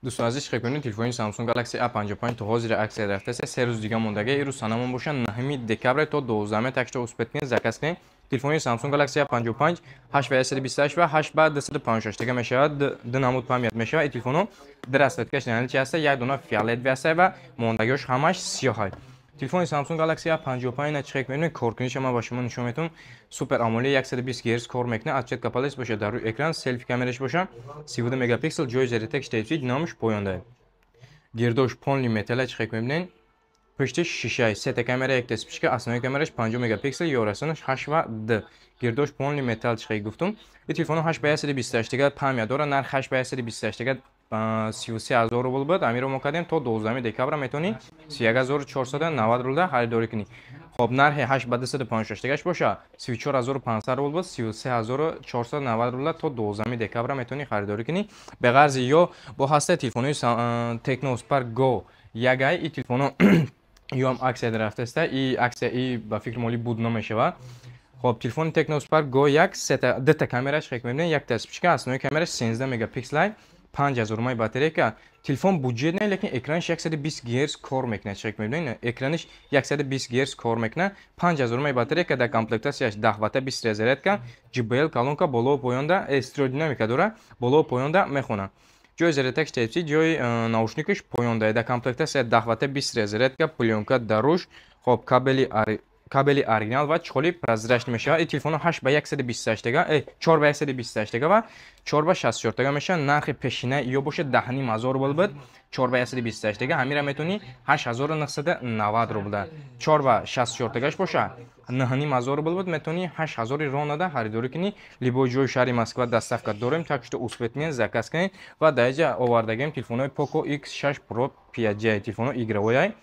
Дӯстон азиз, чӣ кунед? Телефони Samsung Galaxy A55 то ҳозир аксия рафтааст. 3 рӯз дига мондаги. Ирӯз санамон боша 9 декабр, то 12 так что успеть кунед, заказ кунед. Телефони Samsung Galaxy A55 8 ба 128 ва 8 ба 256 дига мешавад, ду намуд память мешавад. Ин телефоно ду расцветка ш наличии ҳаста, як дона фиолетовый ҳаста ва мондагиҳош ҳамаш сиёҳ. Телефони Samsung Galaxy A55 на чӣ мебинед? Коркуниша ман ба шумо нишон метавам. Super AMOLED, 120 Гц кор мекунад, отпечатка палец боша дар рӯи экран, селфи камераш боша 32 мегапиксел, ҷои зарядка ш Type-C, динамош поёнда. Гирдош полный металл, чӣ мебинед? Пуштиш шишаи, сета камера, якта вспышка, основной камераш 50 мегапиксел, ёрасонаш 8 ва 2. Гирдош полный металл, чӣ гуфтум. Ин телефоно 8 ба 128 дига память дора, нарх 8 ба 128 дига 33 000 рубл буд, амиро мо кардем, то 12 декабра метавонӣ 31 490 рубла харидорӣ кунӣ. Хоб, нархи 8 ба 256 дигаш боша 34 500 рубл буд, 33 490 рубла то 12 декабра метавонӣ харидорӣ кунӣ. Беғарзи ё бо ҳаста телефонои Tecno Spark Go ягай. И телефоно ё ҳам аксия рафтаста, и аксия и ба фикри моли буд намешавад. Хоб, телефони Tecno Spark Go 1 сета, дута камераш хек мебинед, якта вспышка, основной камераш 13 мегапиксел, 5000 мАh батарейка. Телефон бюджетный, лекин экранаш 120 Гц кор мекунад. Чек мебинед, экранаш 120 Гц кор мекунад, 5000 мАh батарейка, дар комплектация ш 10 ватта 20 зарядка, JBL колонка, боло поёнда стереодинамика дора, боло поёнда мехонад. Ҷои зарядка ш Type-C, ҷои наушник аш поёнда. Дар комплектация 10 ватта 20 зарядка, плёнка даруш, хоб, кабели оригинал ва чехол и прозрачный мешавад. Ин телефоно 8 ба 128 тега, 4 ба 128 тега ва 4 ба 64 тега мешавад. Нархи пешина ё боша 10,5 ҳазор рубл буд, 4 ба 128 тега, ҳамира метавонӣ 8990 рубла. 4 ба 64 тегаш боша 9,5 ҳазор рубл буд, метавонӣ 8000 ронада харидорӣ кунӣ. Любой ҷои шаҳри Москва доставка дорем, так что успеть кунед, заказ кунед. Ва дар инҷа овардагем телефонҳои Poco X6 Pro 5G, телефоно игровой,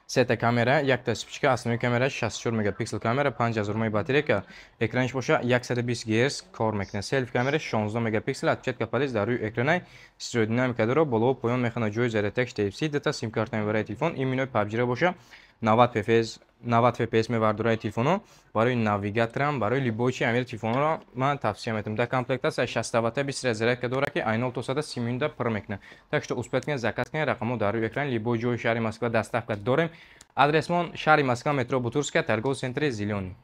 сета камера, якта вспышка, основной камера 64 мегапиксел камера, 5000 мАh батарейка, экранаш боша 120 Гц кор мекунад, селфи камера 16 мегапиксел, отпечатка палец дар рӯи экрана, стереодинамика дора, боло поён мехонад, ҷои зарядка ш Type-C, дута сим-карта мебарад телефон. Именно PUBG боша 90 fps, 90 fps мебардораи телефоно. Барои навигатор ам, барои любой чи амир телефонро ман тавсия метавам. Дар комплектация 60 ватта 20 зарядка дора, ки ай 0 то 100 30 минута пур мекунад. Так что успеть кунед, заказ кунед, рақамҳо дар рӯи экран. Любой ҷои шаҳри Москва доставка дорем. Адресмон: шаҳри Москва, метро Бутырская, торговый центр и Зелёный.